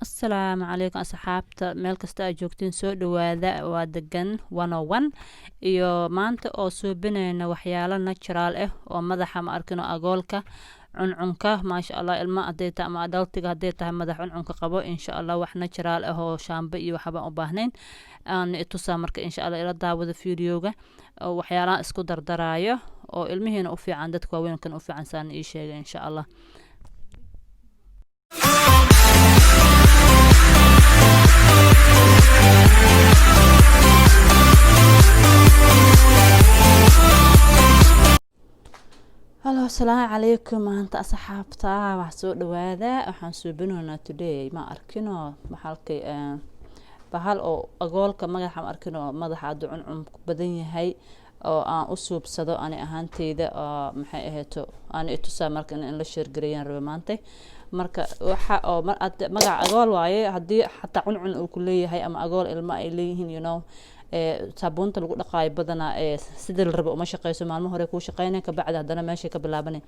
Asalaamu calaykum asxaabta, meel kasta aad joogtiin, soo dhawaada. Waa Degan 101 iyo maanta oo suubinayna waxyaalo natural ah oo madaxa, ma arkino, agoolka cuncunka, maasha Allah, ilma haday tahay ama adultiga hadday tahay madax cuncunka qabo, insha Allah wax natural ah oo shaambo iyo waxba u baahnayn aan itusaa. Marka insha Allah ila daawada videoga oo waxyaalaha isku dardaraayo oo ilmihiina u fiican, dadka waaweynkan u fiican, saan ii sheegay, insha Allah. Halo, asalaamu calaykum. Maanta asxaabta wax soo dhawaada. Waxaan suubinoonaa today, ma arkino, maxalkay bahal oo agoolka madaxa, ma arkino, madaxa hadduu cuncun badan yahay oo aan u suubsado ani ahaanteyda oo maxay ahayto aan itusaa. Marka in la share gareeyaan rabe maantay. Marka waxa oo magaca agool waaye, haddii xataa cuncun uu ku leeyahay ama agool ilmo ay leeyihiin, saabuunta lagu dhaqaayo badanaa ee sidii la rabo uma shaqeyso. Maalmo hore kuu shaqeynaya, kabacdi haddana meeshay ka bilaabanay.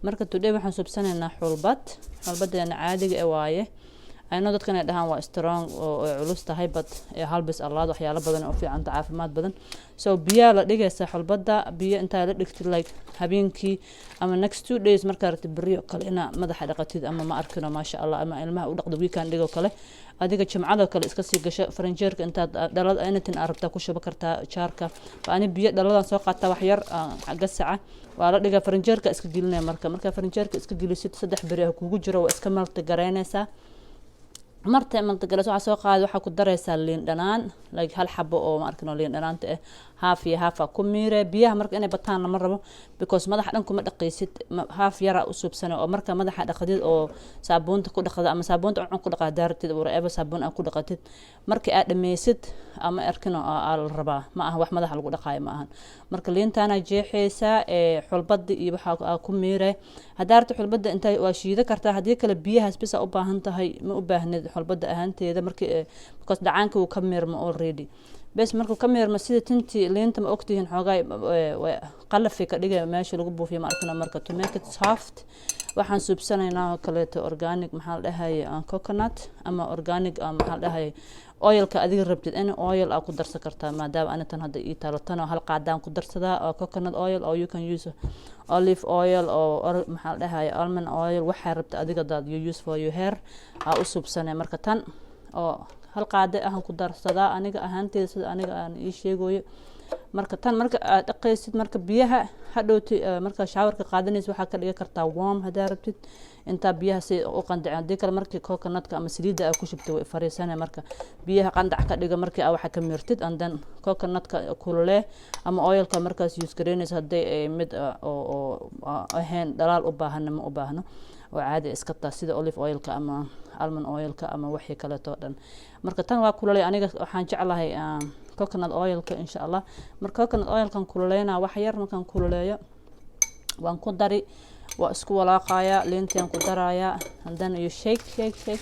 Marka today waxaan suubsanaynaa xulbad, xulbadeena caadiga e waaye. Ayno dadkan ay dhahaan waa strong oo ay culus tahay, but halbis allaad waxyaalo badan oo fiicanta, caafimaad badan. So biyaa la dhigaysaa xulbada. Biyo intaa la dhigtid like habeenkii ama next 2 days, markaa rabtid berri oo kale inaa madaxa dhaqatid ama, ma arkino, maasha Allah, ama ilmaha u dhaqdo weekend dhigoo kale, adiga jimcadoo kale iska sii gasho faranjeerka. Intaad dhalada anything aa rabtaa ku shuba kartaa jaarka. Ani biyo dhaladan soo qaataa, wax yar gasaca waa la dhigaa, faranjeerka iska gelinaya. Marka markaa faranjeerka iska gelisid, 3 beri ah kugu jiro, waa iska melt garaynaysaa. Marta melt garayso, waxaa soo qaadi, waxaa ku daraysaa liin dhanaan, like hal xabo oo, ma arkino, liin dhanaanta ah, half iyo half aa ku miire biyaha. Marka inay bataan lama rabo because madaxa dhan kuma dhaqaysid, half yara u suubsana oo marka madaxa dhaqdid oo saabuunta ku dhaqda ama saabuunta cuncun ku dhaqa daaratid, whatever saabuun aad ku dhaqatid, marka aad dhameysid ama arkino aa la rabaa. Ma aha wax madaxa lagu dhaqaayo, ma ahan. Marka liintaana jeexaysaa ee xulbada iyo waxaa aa ku miire. Haddaa rabto xulbada inta waa shiida kartaa, haddii kale biyahaas bisa u baahan tahay, ma u baahnid xulbada ahaanteeda markii, because dhacaanka wuu ka miirmo already. Bes markuu ka miirmo, sida tintii liinta, ma ogtihiin, xoogaa qalafay ka dhigay meesha lagu buufiyo, ma arkino. Marka to make it soft waxaan suubsanaynaa oo kaleeto organic, maxaa la dhahaye, coconut ama organic, maxaa la dhahaye, oilka adiga rabtid, any oil aa ku darsan kartaa. Maadaama ani tan hadda ii taalo, tan oo hal qaadaan ku darsadaa oo coconut oil, oo you can use olive oil oo, maxaa la dhahaye, almond oil, waxaa rabta adiga that you use for your hair aa u suubsanay. Marka tan oo hal qaade ahan ku darsadaa aniga ahaanteeda, sida aniga aan ii sheegayo. Marka tan marka aad dhaqaysid, marka biyaha hadhowti marka showerka qaadanaysa, waxaa ka dhigi kartaa warm haddaa rabtid, intaa biyaha si u qandacin. Haddii kale markii coconutka ama saliidda aa ku shubtay, way fariisane. Marka biyaha qandac ka dhiga markii aa waxa ka mirtid, and then coconutka kululee ama oilka markaas use gareynaysa. Hadday ay mid oo ahayn dhalaal u baahana, ma u baahno, oo caadi iska taa, sida olive oilka ama almond oilka ama wixii kaleeto dhan. Marka tan waa kululey. Aniga waxaan jeclahay coconut oilka, insha Allah. Marka coconut oilkan kululeyna wax yar. Markaan kululeeyo waan ku dari, waa isku walaaqayaa, liintiaan ku darayaa, and then you shake, shake, shake.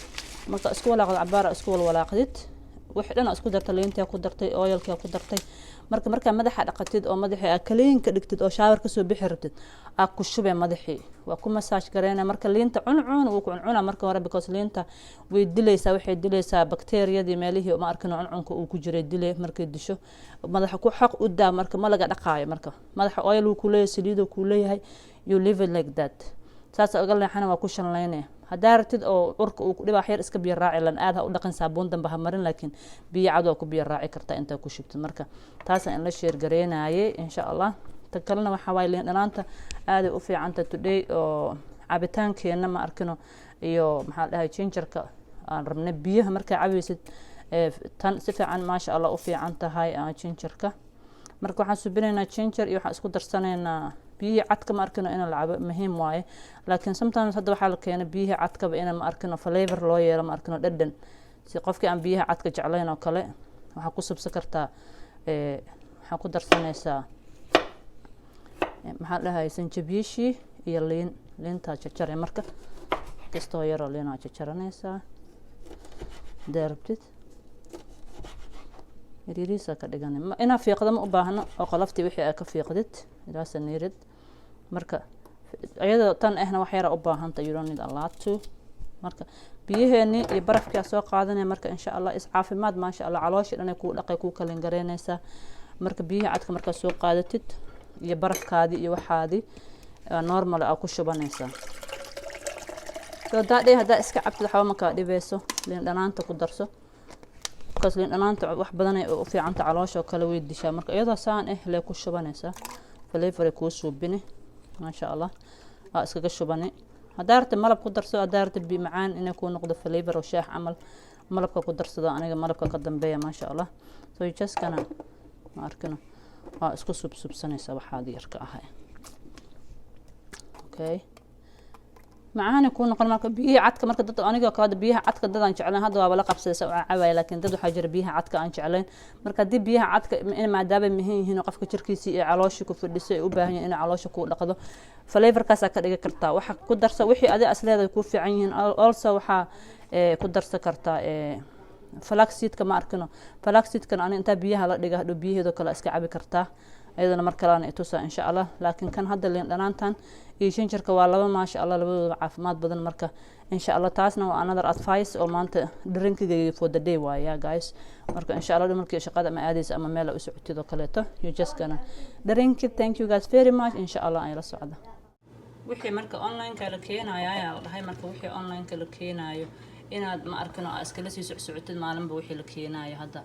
Marka isku walaaqdo cabaar, isku walwalaaqdid, wixii dhan isku dartay, liintia ku dartay, oilkia ku dartay. Marka markaa madaxa dhaqatid oo madaxii aa clean ka dhigtid oo shower kasoo bixi rabtid, aa ku shubee madaxii, waa ku massage gareyna. Marka liinta cuncun wuu ku cuncuna marka hore because liinta way dilaysaa, waxay dilaysaa bakteeriyadii meelihii, ma arkin, cuncunka uu ku jiray dilay. Markay disho, madaxa ku xaq u daa. Marka ma laga dhaqaayo. Marka madaxa oil wuu kuleeyahay, saliid uu kuleeyahay, you leave it like that. Saasa uga leexana, waa ku shanlaynaya. Haddaa rabtid oo curka uu dhibaax yar, iska biyo raaci lan, aad ha u dhaqin, saabuun dambe ha marin, laakiin biyo cad waa ku biyo raaci kartaa intaa ku shubtid. Marka taasaan in la share gareynayay, insha Allah. Ta kalena waxaa waaye liin dhanaanta aaday u fiicanta today oo cabitaankeena, ma arkino, iyo maxaa la dhahay, gingerka aan rabnay biyaha markaa cabaysid, tan si fiican, maasha Allah, u fiican tahay gingerka. Marka waxaan subinaynaa ginger iyo waxaan isku darsanaynaa biyihii cadka, ma arkino, in la cabo muhiim waaye. Laakiin sometimes hadda waxaa la keenay biyihii cadkaba in, ma arkino, flavor loo yeelo, ma arkino, dhadhan, si qofkii aan biyaha cadka jeclayn oo kale waxaa ku subsan kartaa, waxaa ku darsanaysaa, maxaa dhahay, sanjabiishii iyo liin. Liintaa jarjaray. Marka kastoo yaroo liinaa jarjaranaysaa hadaa rabtid, yaryariisa ka dhigan. Inaa fiiqda ma u baahno oo qoloftii wixii aa ka fiiqdid ilaasa niirid. Marka iyadoo tan ahna wax yara u baahanta, you don't need a lot to. Marka Biyaheeni iyo barafkii soo qaadanaya. Marka insha Allah is caafimaad, maasha Allah, caloosha dhan ay kuu dhaqay, kuu clean gareynaysaa. Marka biyihii cadka markaad soo qaadatid iyo barafkaadii iyo waxaadii normal aa ku shubanaysaa. So haddaa dhe haddaa iska cabtid, waxba makaa dhibeyso. Liin dhanaanta ku darso, because liin dhanaanta wax badanay u fiicanta, caloosha oo kale way dishaa. Marka iyadoo saan ah lee ku shubanaysaa, flavor ay kuu suubini, maasha Allah. Waa iskaga shubani. Haddaa rabta malab ku darso, haddaa rabta bi macaan inay kuu noqdo, flavor oo shaah camal, malabka ku darsado. Aniga malabka ka dambeeya, maasha Allah. So you just gonna, ma arkino, waa isku subsubsanaysaa waxaad yarka ahay. Okay, macaana kuu noqon. Marka biyihii cadka, marka dad aniga kale biyaha cadka dad aan jeclayn, hadda waaba la qabsadaysa oo caawaya, laakiin dad waxaa jira biyaha cadka aan jeclayn. Marka haddii biyaha cadka in maadaama muhiim yihiin oo qofka jirkiisii iyo calooshii ku fadhiso ay u baahan yihin inay caloosha kuu dhaqdo, flavorkaasaa ka dhigi kartaa. Waxa ku darsa wixii adi asleedahay kuu fiican yihiin. Also waxaa ku darsan kartaa flaxseedka, ma arkino? Flaxseedkan ani intaa biyaha la dhiga, hadhow biyaheedoo kale iska cabi kartaa iyadana. Mar kalena itusaa insha Allah. Laakiin kan hadda liin dhanaantan iyo gingerka waa laba, maasha Allah, labadooda caafimaad badan. Marka insha Allah taasna waa another advice oo maanta drinkigayga for the day waaya, guys. Marka insha Allah markii shaqada ama aadaysa ama meel u socotid oo kaleeto, you just gonna drink it. Thank you guys very much. Insha Allah ay la socda wixii marka online-ka la keenayo ayaa la dhahay. Marka wixii online-ka la keenayo inaad, ma arkino, aa iskala sii socsocotid maalinba wixii la keenayo. Hadda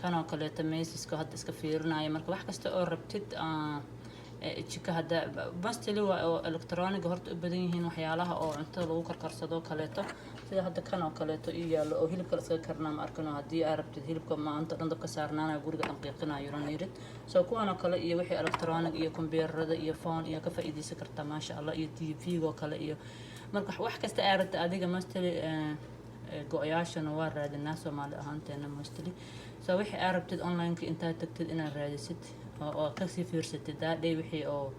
kanoo kaleeto Macy'ska hadda iska fiirinayo. Marka wax kasta oo rabtid jika hadda, mostly waa oo electroniga horta u badan yihiin, waxyaalaha oo cuntada lagu karkarsado kaleeto, sida hadda kan oo kaleeto ii yaallo oo hilibka la iskaga karnaa, ma arkino? Haddii aa rabtid hilibka maanta dhan dabka saarnaanayo, guriga dhan qiiqinayo, you don't need it. So kuwan oo kale iyo wixii electronic iyo computerada iyo phone iyo ka faa'iidaysan kartaa, maasha Allah, iyo TV-ga oo kale. Iyo marka wax kasta aa rabtid adiga, mostly go-yaashana waa raadinaa Soomaali ahaanteena mostly. So wixii aa rabtid online-ka intaad tagtid inaad raadisid oo kasii fiirsatid daadhay wixii oo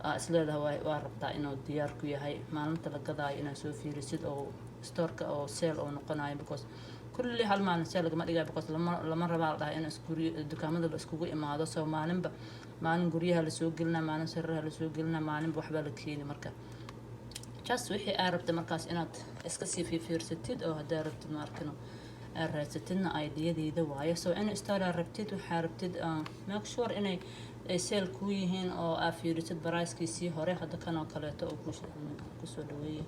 aa isleedahay waa rabtaa inuu diyaar ku yahay maalinta la gadaayo, inaad soo fiirisid oo storeka oo sale oo noqonayo, because kulli hal maalin sale lagama dhigayo, because lama rabaa la dhahay in isguryo dukaamada la iskugu imaado. So maalinba maalin guryaha lasoo gelinaa, maalin sariiraha lasoo gelinaa, maalinba waxbaa la keeni. Marka just wixii aa rabtay markaas inaad iska sii fiirsatid oo haddaa rabtid, ma arkino, aad raadsatidna ideadeyda waayo. So in store aa rabtid, waxaa rabtid, make sure inay ay sale kuu yihiin oo aa fiirisid pricekiisii hore. Hadda kan oo kaleeto oo kusoo dhaweeyay,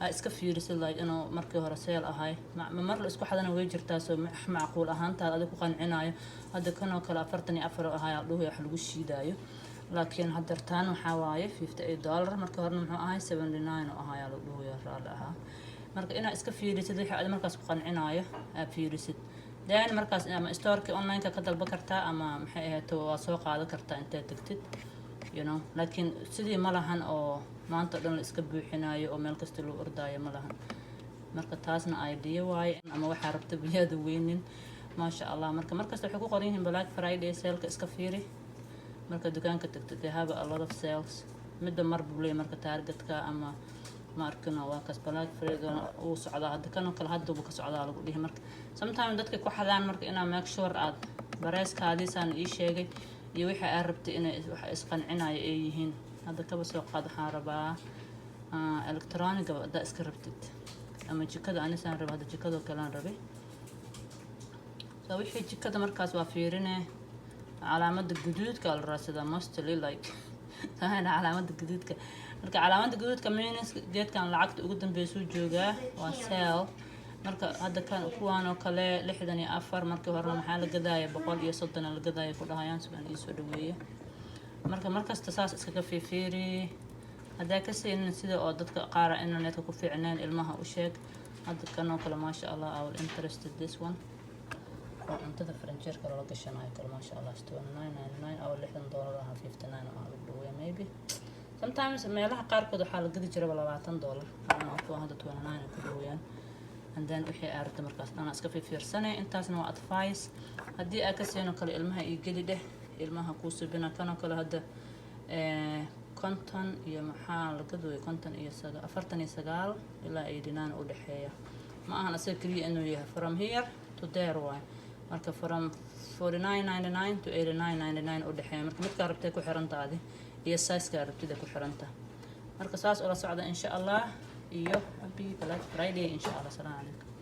aa iska fiirisid like inuu markii hore sale ahay. Mar la isku xadana way jirtaa. Soo macquul ahaantaada adiga ku qancinayo. Hadda kan oo kale 44 ahay aa dhuhi wax lagu shiidaayo, laakiin haddartaan waxaa waaye $58. Markii horena muxuu ahay? 79 oo ahaa lagu dhuhuya, raalli ahaa. Marka inaad iska fiirisid wixii adi markaas ku qancinayo aad fiirisid, then markaas ama storeka online-ka ka dalba kartaa ama maxay ahayd waa soo qaadan kartaa intaad tagtid. Laakiin sidii ma lahan oo maanta o dhan la iska buuxinayo oo meel kasta loo ordaayo ma lahan. Marka taasna idea waaye ama waxaa rabta biyaada weynin, maasha Allah. Marka markasta waxay ku qoran yihiin Black Friday saleka, iska fiiri. Marka dukaanka tagto, they have a lot of sales. Midda mar buu leeyahay marka Targetka ama, ma arkino, waa kaas Black Friday uu socdaa. Hadda kanoo kale hadda buu ka socdaa lagu dhihi. Marka sometimes dadka ku xadaan. Marka inaa make sure aad pricekaadiisaan ii sheegay iyo wixii aad rabtay inay wax isqancinaya ay yihiin. Hadda kaba soo qaad, waxaan rabaa electroniga haddaa iska rabtid ama jikada anisaan raba. Hadda jikadoo kalean rabay. So wixii jikada markaas waa fiirine, calaamada guduudka la raadsadaa mostly, like calaamada guduudka. Marka calaamada guduudka means geedkan lacagta ugu dambeysuu joogaa, waa sale. Marka hadda kan kuwaan oo kale 64, markii horena maxaa la gadaaya? 130 la gadaaya ku dhahayaan. Sigaan iisoo dhaweeya. Marka markasta saas iskaga fiifiiri. Haddaa ka siinin sida oo dadka qaara internetka ku fiicneen, ilmaha u sheeg. Hadda kan oo kale, maasha Allah, I will interested this one oo cuntada faranjeerka loola gashanayo kale, maasha Allah, 29.99 oo $60 ahaa, 59 oo lagu dhaweeya. Maybe sometimes meelaha qaarkood waxaa la gadi jiraba $20 kuwa, hadda 29 ku dhaweeyaan. And then wixii aa rabta markaas dhan iska fiirsanay. Intaasna waa advice. Haddii aa ka siinoo kale ilmaha ii geli dheh, ilmaha kuu subina. Kanoo kale hadda 50 iyo maxaa la gadooya, 50 iyo 49 ilaa 89 u dhexeeya. Ma ahan asaga keliya inuu yahay from here to there waay. Marka from 49.99 to 89.99 u dhexeeya. Marka midkaa rabtay ku xirantaadi iyo sizekaa rabtida ku xiranta. Marka saas ula socda insha Allah. Iyo Happy Black Friday, insha Allah. Asalaamu calaykum.